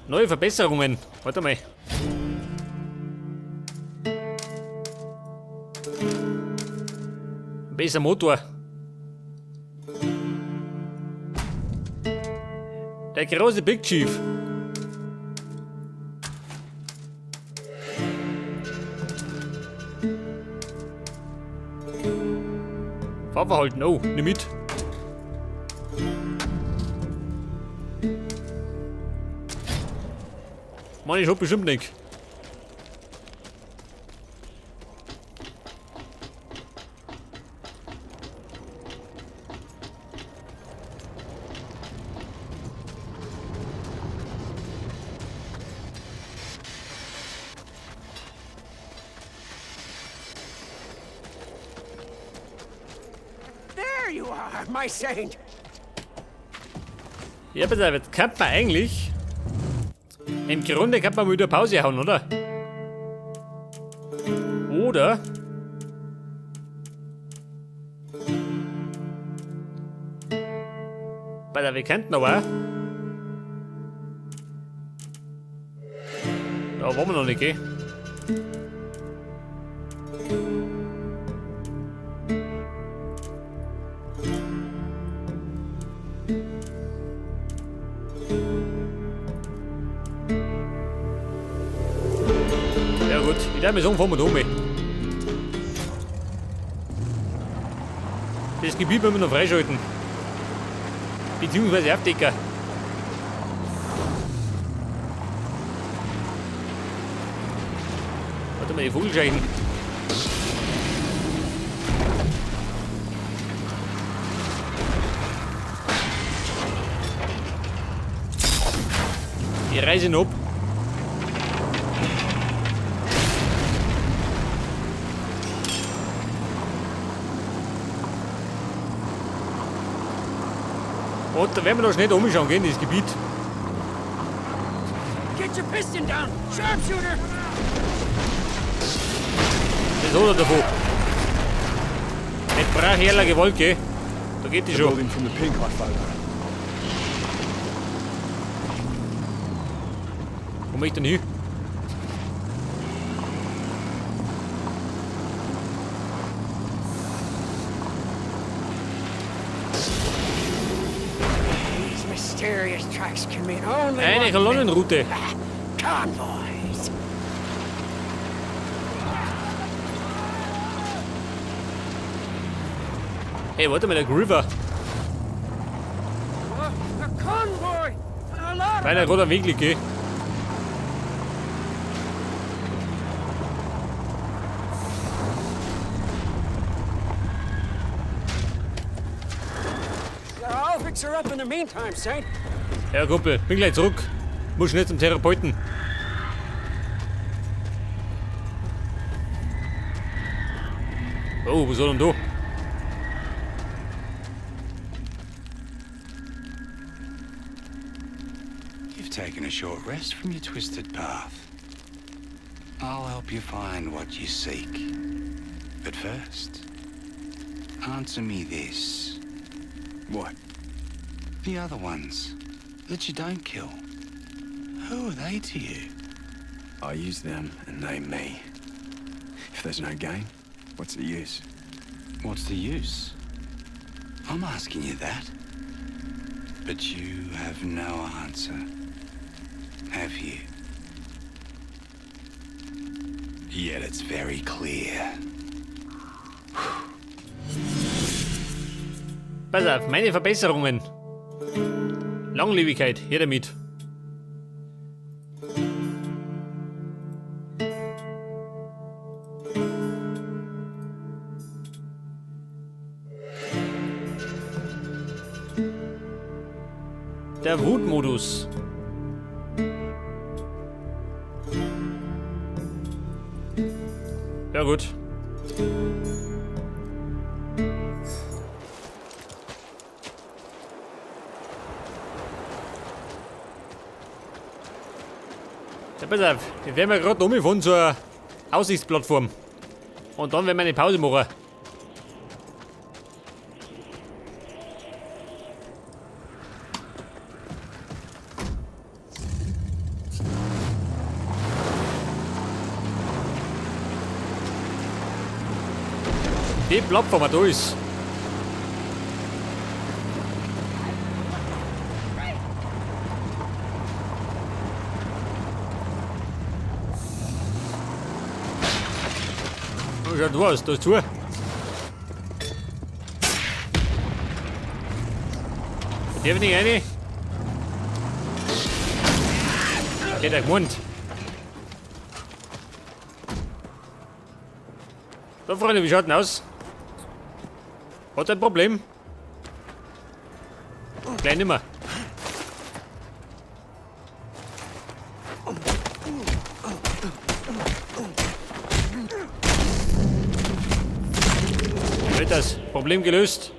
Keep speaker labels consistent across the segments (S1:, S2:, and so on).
S1: Neue Verbesserungen. Warte mal. Besser Motor. Der große Big Chief. Fahrverhalten, oh, nimm mit. Mann, ich hab bestimmt nicht.
S2: There you are, my saint.
S1: Ja, pass auf, jetzt könnte man eigentlich. Im Grunde könnte man wieder Pause hauen, oder? Oder. Pass auf, wir könnten aber. Da waren wir noch nicht, gell? Ja gut, ich werde mir sagen, fahren wir da um. Das Gebiet müssen wir noch freischalten. Beziehungsweise abdecken. Warte mal, die Vogelscheichen. Die reisen ab. Und da werden wir da schnell umschauen gehen, das Gebiet.
S2: Get your piston down, sharpshooter.
S1: Das hat er davon. Mit brachialer Gewalt, gell? Da geht die
S3: The
S1: schon.
S3: building from the pink eye photo.
S1: Wo möchte ich denn hin?
S2: These mysterious tracks can mean only
S1: Eine
S2: one thing.
S1: Kolonnenroute.
S2: Convoys.
S1: Hey, warte mal, der River.
S2: A convoy. A lot of
S1: Meiner gerade am Weg liegt, gell?
S2: I'll fix her up in the meantime, Saint.
S1: Ja, Kumpel, bin gleich zurück. Muss schnell zum Therapeuten. Oh, was soll denn da?
S4: You've taken a short rest from your twisted path. I'll help you find what you seek. But first, answer me this.
S3: What?
S4: The other ones that you don't kill, who are they to you?
S3: I use them and they me. If there's no gain, what's the use?
S4: What's the use? I'm asking you that. But you have no answer, have you? Yet it's very clear.
S1: Pass auf, meine Verbesserungen. Langlebigkeit, her damit. Der Wutmodus. Ja gut. Ja, pass auf, wir werden ja gerade umgefahren zur Aussichtsplattform. Und dann werden wir eine Pause machen. Die Plattform da ist. Oh, schaut was, da ist zu. Darf ich nicht rein? Geht der gemeint. So, Freunde, wie schaut denn aus? Hat ein Problem? Gleich nimmer. Wird das Problem gelöst?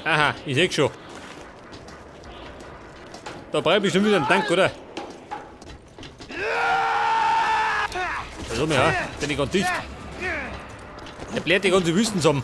S1: Aha, ich seh schon. Da brauche ich bestimmt wieder einen Tank, oder? Also, ja, bin ich ganz dicht. Der bläht die ganze Wüsten zusammen.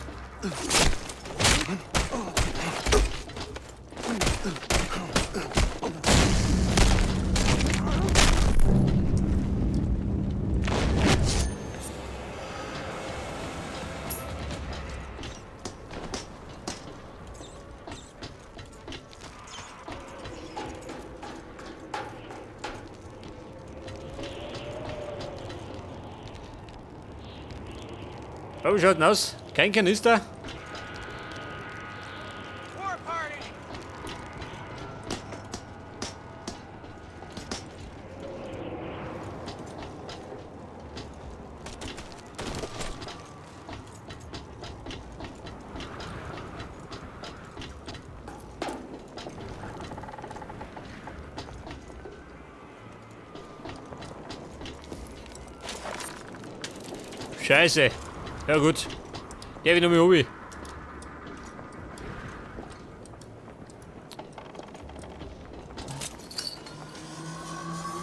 S1: Oh, wie schaut denn aus? Kein Kanister?
S2: War party!
S1: Scheiße. Ja gut. Der will noch mal Hobby.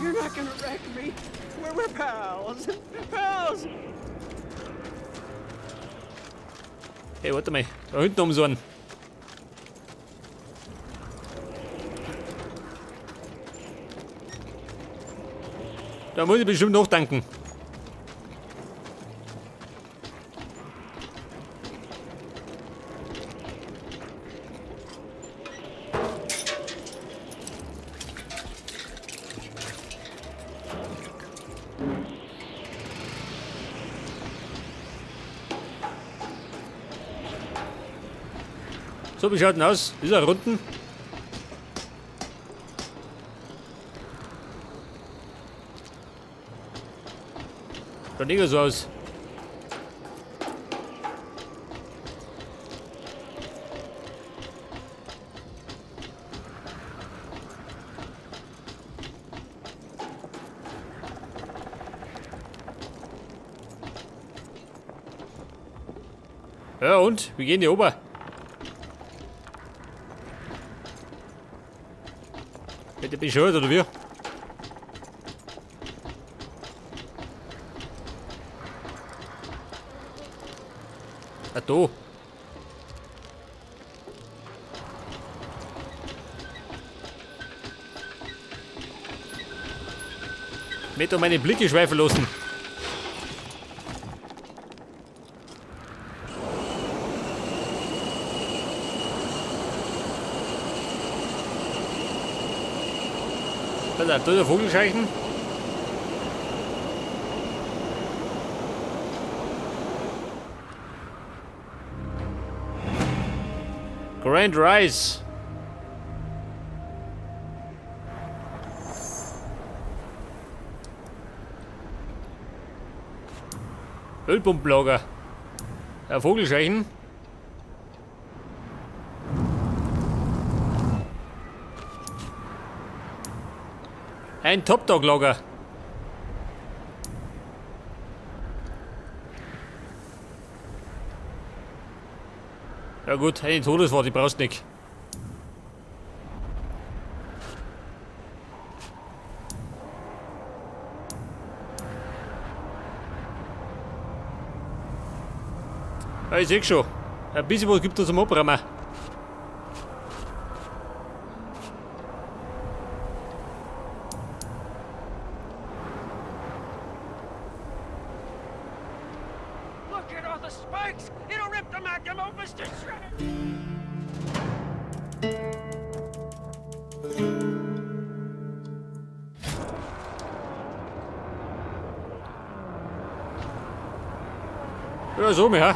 S2: You're not gonna wreck me. We're pals. Pals!
S1: Hey, warte mal. Da hinten haben sie einen. Da muss ich bestimmt noch tanken. So, wie schaut denn aus? Ist er unten? Schaut nicht so aus. Ja und? Wie gehen die ober? Bitte bescheuert oder wie? Ah, da. Nicht um meine Blicke schweifen lassen. Da, da der Vogelscheuchen. Grand Rise. Ölpumpenlager. Ja, Vogelscheuchen. Ein Top-Dog-Lager. Ja gut, eine Todeswarte, die brauchst du nicht. Ja, ich seh schon. Ein bisschen was gibt es zum Abräumen.
S2: Look at all the spikes! It'll rip the Macamopus to shreds!
S1: Ja, so, ja.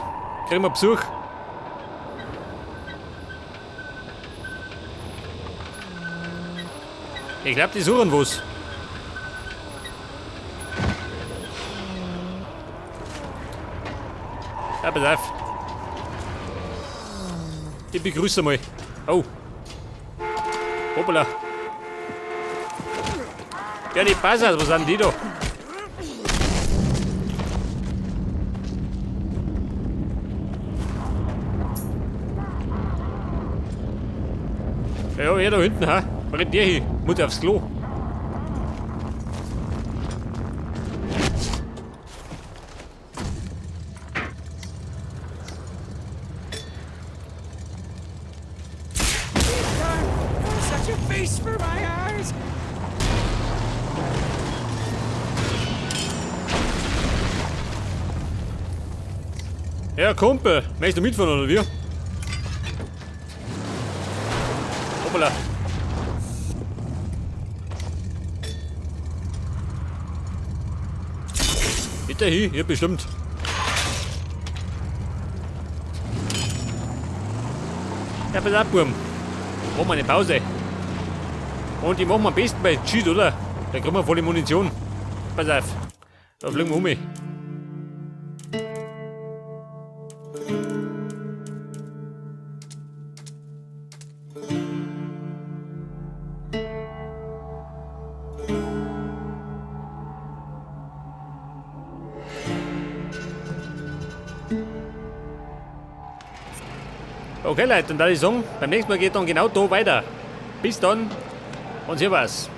S1: Kriegen wir Besuch. Ich glaube, die suchen was. Ja, pass auf. Ich begrüße mal. Oh. Hoppala. Ja, die Passers, was sind die da? Ja, er da hinten, ha? Wo rennt der hin? Muss aufs Klo.
S2: Such a feast for my eyes!
S1: Ja, Kumpel, möchtest du mitfahren oder wie? Hoppala. Bitte hier, hier bestimmt. Ja, pass auf, Burm. Machen wir eine Pause. Und die machen wir am besten bei Cheat, oder? Da kriegen wir volle Munition. Pass auf. Da fliegen wir um. Okay, Leute, dann würde ich sagen, beim nächsten Mal geht dann genau da weiter. Bis dann und servus.